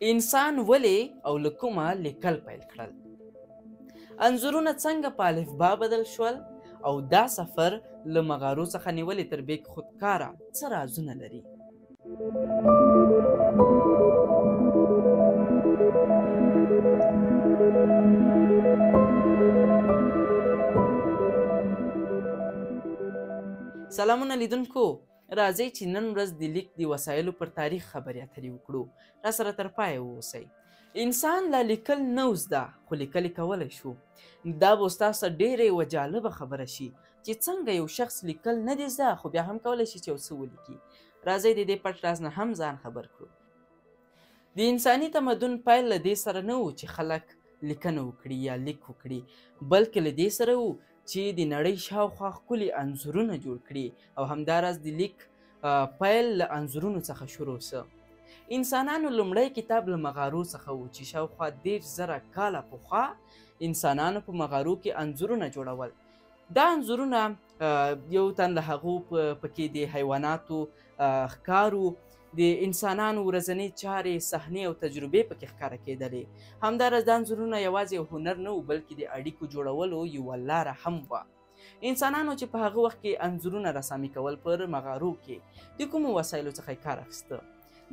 انسان ولې او له کومه لیکل پیل کړل؟ انځورونه څنګه په الفبا بدل شول؟ او دا سفر له مغارو څخه نیولې تر بیک خودکاره څه رازونه لري؟ سلامونه لیدونکو، راځئ چې نن ورځ د لیک د وسایلو پر تاریخ خبرې اترې وکړو. را سره تر پایه واوسئ. انسان لا لیکل نه و زده، خو لیکل یې کولی شو. دا به ستاسو ډېره یوه جالبه خبره شي چې څنګه یو شخص لیکل نه دي زده خو بیا هم کولی شي چې یو څه ولیکي. راځئ د دې پټ راز نه هم ځان خبر کړو. د انساني تمدن پیل له دې سره نه و چې خلک لیکنه وکړي یا لیک وکړي، بلکې له دې سره و چې د نړۍ شاوخوا ښکلي انځورونه جوړ کړي، او همداراز د لیک پیل له انځورونو څخه شروع سو. انسانانو لومړی کتاب له مغارو څخه و چې شاوخوا 30,000 کاله پخوا انسانانو په مغارو کې انځورونه جوړول. دا انځورونه یو تن له هغو پکې د حیواناتو ښکارو، د انسانانو ورځنۍ چارې، صحنې او تجربې پکې ښکاره کېدلې. همداراز دا انځورونه یوازې یو هنر نه و، بلکې د اړیکو جوړولو یوه لاره هم وه. انسانانو چې په هغه وخت کې انځورونه رسامي کول پر مغارو کې د کومو وسایلو څخه یې کار اخیسته؟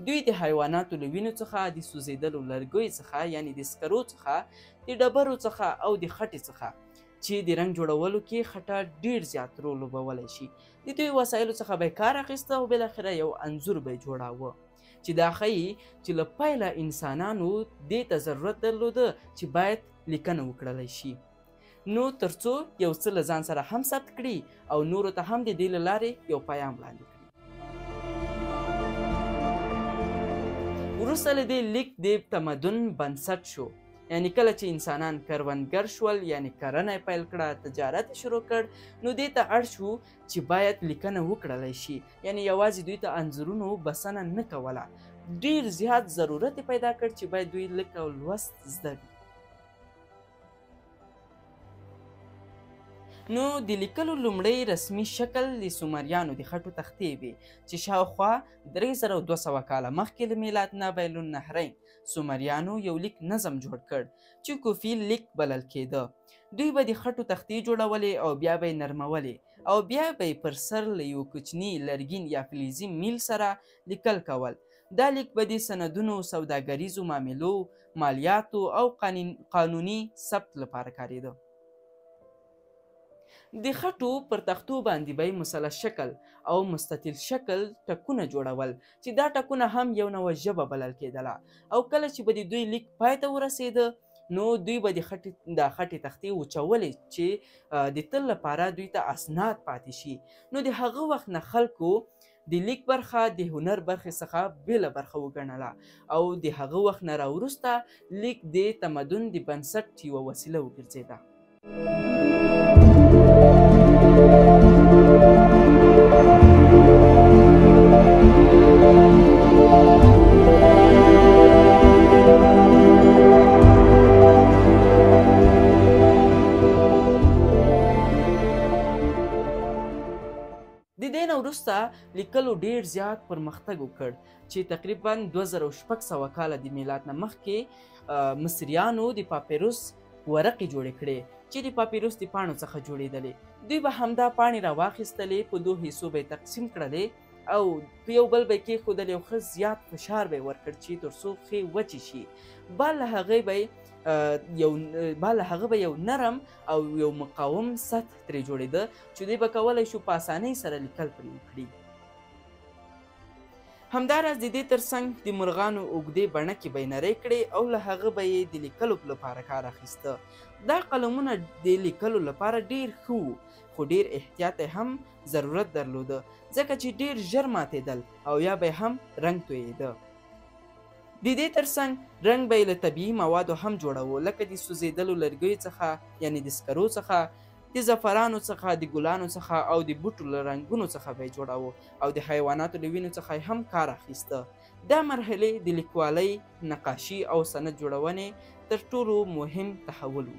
دوی د حیواناتو له وینو څخه، د سوځېدلو لرګیو څخه یعنی د سکرو څخه، د ډبرو څخه او د خټې څخه چې د رنګ جوړولو کې خټه ډیر زیات رول لوبولی شي، د دوی وسایلو څخه به یې کار اخیسته او بالاخره یو انځور به یې جوړاوه، چې دا ښیي چې له پیله انسانانو دې ته ضرورت درلوده چې باید لیکنه وکړلی شي، نو ترڅو یو څه له ځان سره هم ثبت کړي او نورو ته هم د دې له لارې یو پیام وړاندې کړي. وروسته له دې لیک د تمدن بنسټ شو، یعنی کله چې انسانان کروندګر شول، یعنی کرنه یې پیل کړه، تجارت یې شروع کړ، نو دې ته اړ شو چې باید لیکنه وکړلی شي. یعنی یوازې دوی ته انځورونو بسنه نه کوله، ډیر زیات ضرورت یې پیدا کړ چې باید دوی لیک او لوست زده وي. نو د لیکلو لومړی رسمي شکل د سومریانو د خټو تختې وې چې شاوخوا 3200 کاله مخکې له میلاد نه بین النهرین سومریانو یو لیک نظم جوړ کړ چې کوفي لیک بلل کېده. دوی به د خټو تختې جوړولې او بیا به یې نرمولې او بیا به یې پر سر له یو کوچني لرګین یا فلزي میل سره لیکل کول. دا لیک به د سندونو، سوداګریزو معاملو، مالیاتو او قانوني ثبت لپاره کارېده. د خټو پر تختو باندې به یې مثلث شکل او مستطیل شکل ټکونه جوړول چې دا ټکونه هم یو نوع ژبه بلل کېدله، او کله چې به د دوی لیک پای ته ورسېده نو دوی به د خټې تختې وچولې چې د تل لپاره دوی ته اسناد پاتې شي. نو د هغه وخت نه خلکو د لیک برخه د هنر برخې څخه بېله برخه وګڼله، او د هغه وخت نه راوروسته لیک د تمدن د بنسټ یوه وسیله وګرځېده. د دې نه وروسته لیکلو ډیر زیات پرمختګ وکړ چې تقریبا 2600 کاله د میلاد نه مخکې مصریانو د پاپیروس ورقې جوړې کړې چې د پاپیروس د پاڼو څخه جوړېدلې. دوی به همدا پاڼې راواخیستلې، په دوو حصو به یې تقسیم کړلې او په یو بل به یې کېښودلې او ښه زیات فشار به یې ورکړ چې تر څو ښې وچې شي. بل له هغه به یو نرم او یو مقاوم سطح ترې جوړېده چې دوی به کولی شو په اسانۍ سره لیکل پرې وکړي. همداراز د دې ترڅنګ د مرغانو اوږدې بڼکې به یې نرۍ کړې او له هغه به یې د لیکلو لپاره کار اخیسته. دا قلمونه د لیکلو لپاره ډیر ښه وو، خو ډیر احتیاط یې هم ضرورت درلوده، ځکه چې ډیر ژر ماتېدل او یا به یې هم رنګ تویېده. د دې ترڅنګ رنګ به یې له طبیعي موادو هم جوړاوه، لکه د سوځېدلو لرګیو څخه یعنی د سکرو څخه، د زعفرانو څخه، د ګلانو څخه او د بوټو له رنګونو څخه به یې جوړاوه، او د حیواناتو له وینو څخه یې هم کار اخیسته. دا مرحلې د لیکوالۍ، نقاشي او سند جوړونې تر ټولو مهم تحول و.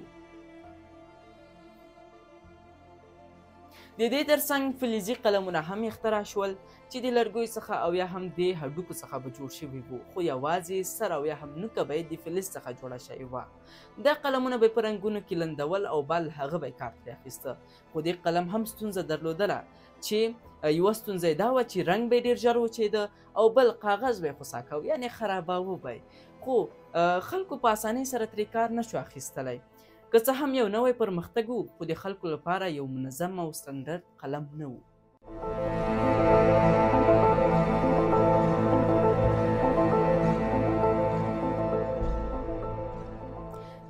د دې ترڅنګ فلزي قلمونه هم اختراع شول. چې د لرګیو څخه او یا هم د هډوکو څخه به جوړ شوي وو، خو یوازې سر او یا هم نوکه به یې د فلز څخه جوړه شوې وه. دا قلمونه به په رنګونو کې لندول او بل هغه به یې کار ترې اخیسته. خو دې قلم هم ستونزه درلودله چې یوه ستونزه یې دا وه چې رنګ به یې ډېر ژر وچېده او بل کاغذ به یې خوسا کاوه، یعنې خراباوه به یې. خو خلکو په اسانۍ سره ترې کار نه شو اخیستلی. که څه هم یو نوی پرمختګ و، خو د خلکو لپاره یو منظم او ستندرد قلم نه و.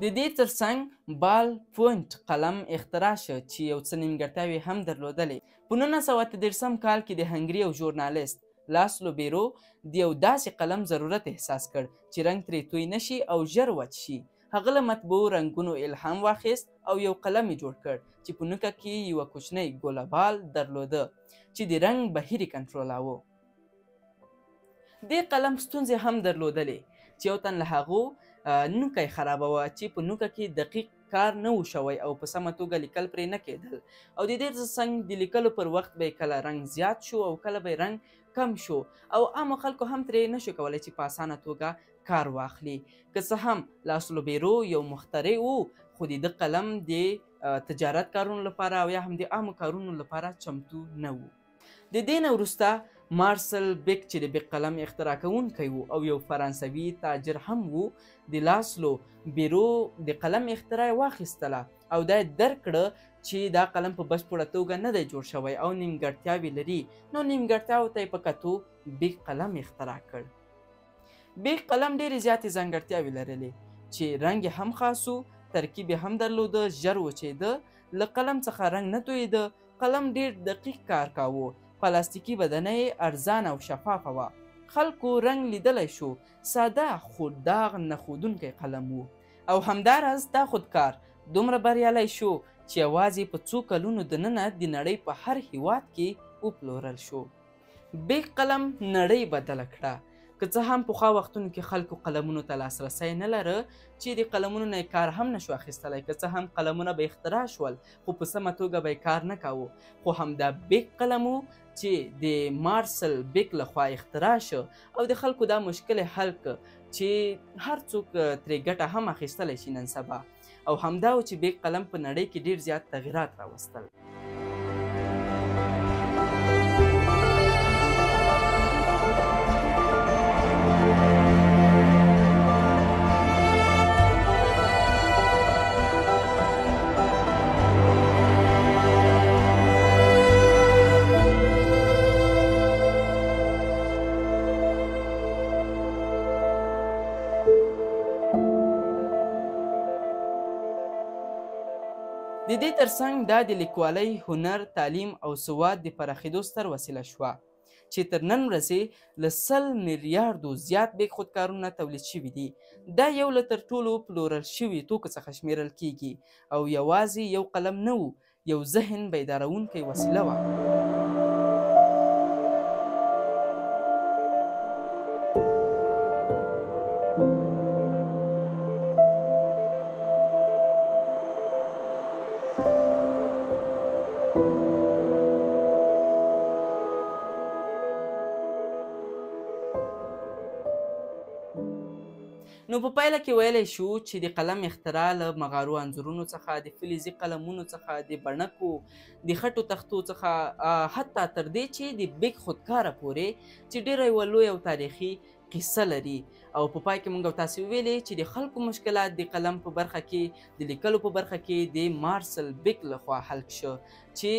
د دې ترڅنګ بال پوینټ قلم اختراع شو چې یو څه نیمګړتیاوې هم درلودلې. په 1938 کال کې د هنګري یو ژورنالیست لاسلو بیرو د یو داسې قلم ضرورت احساس کړ چې رنګ ترې توی نه شي او ژر وچ شي. هغه له مطبوعو رنګونو الهام واخیست او یو قلم یې جوړ کړ چې په نوکه کې یوه کوچنۍ ګوله بال درلوده چې د رنګ بهیر یې کنټرولاوه. دې قلم ستونزې هم درلودلې چې یو تن له هغو نوکه یې خرابه وه چې په نوکه کې دقیق کار نه و شوی او په سمه توګه لیکل پرې نه کېدل، او د دې ترڅنګ د لیکلو پر وخت به یې کله رنګ زیات شو او کله به یې رنګ کم شو او عامو خلکو هم ترې نه شو کولی چې په اسانه توګه کار واخلي. که څه هم لاسلو بیرو یو مخترع و، خو د ده قلم د تجارت کارونو لپاره او یا هم د عامو کارونو لپاره چمتو نه و. د دې نه وروسته مارسل بیک چې د بیک قلم اختراع کوونکی و او یو فرانسوي تاجر هم و، د لاسلو بیرو د قلم اختراع واخیستله او دا یې درک کړه چې دا قلم په بشپړه توګه نه دی جوړ شوی او نیمګړتیاوې لري، نو نیمګړتیاوو ته یې په کتو بیک قلم اختراع کړ. بیک قلم ډېرې زیاتې ځانګړتیاوې لرلې چې رنګ یې هم خاص و، ترکیب یې هم درلوده، ژر وچېده، له قلم څخه رنګ نه تویېده، قلم ډېر دقیق کار کاوه، پلاستیکي بدنه یې ارزانه او شفافه وه، خلکو رنګ لیدلی شو، ساده خو داغ نه ښودونکی قلم و. او همداراز دا خودکار دومره بریالی شو چې یوازې په څو کلونو دننه د نړۍ په هر هیواد کې وپلورل شو. بیک قلم نړۍ بدله کړه. که څه هم پخوا وختونو کې خلکو قلمونو ته لاسرسی نه لره چې د قلمونو نه یې کار هم نشو اخیستلی، که څه هم قلمونه به اختراع شول خو په سمه توګه به یې کار نه کاوه، خو همدا بیک قلم و چې د مارسل بیک لخوا اختراع شو او د خلکو دا مشکل یې حل کړ چې هر څوک ترې ګټه هم اخیستلی شي نن سبا. او همدا و چې بیک قلم په نړۍ کې ډېر زیات تغیرات راوستل. د دې ترڅنګ دا د لیکوالۍ، هنر، تعلیم او سواد د پراخېدو ستر وسیله شوه چې تر نن ورځې له 100 میلیاردو زیات بیک خودکارونه تولید شوي دي. دا یو له تر ټولو پلورل شوي توکو څخه شمیرل کیږي او یوازې یو قلم نه و، یو ذهن بیدارونکی وسیله وه. نو په پایله کې ویلی شو چې د قلم اختراع له مغارو انځورونو څخه، د فلزي قلمونو څخه، د بڼکو، د خټو تختو څخه، حتی تر دې چې د بیک خودکاره پورې چې ډېره یوه لویه او تاریخي قصه لري. او په پای کې موږ تاسې وویلې چې د خلکو مشکلات د قلم په برخه کې، د لیکلو په برخه کې د مارسل بیک لخوا حل شو چې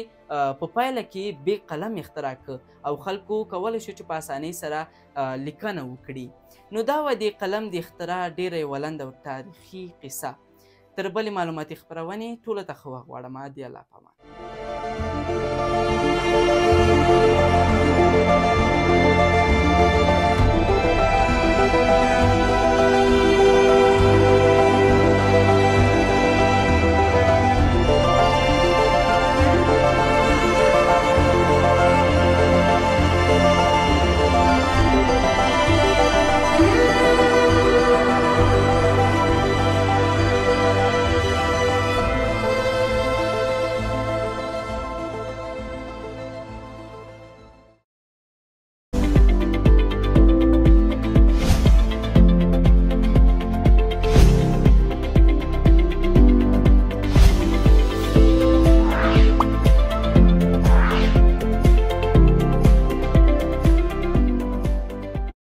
په پایله کې بیک قلم اختراع کړ او خلکو کولی شو چې په اسانۍ سره لیکنه وکړي. نو دا وه د قلم د اختراع ډېره یوه لنډه او تاریخي قصه. تر بلې معلوماتي خپرونې ټولو ته ښه وخت غواړم. دی الله پامان.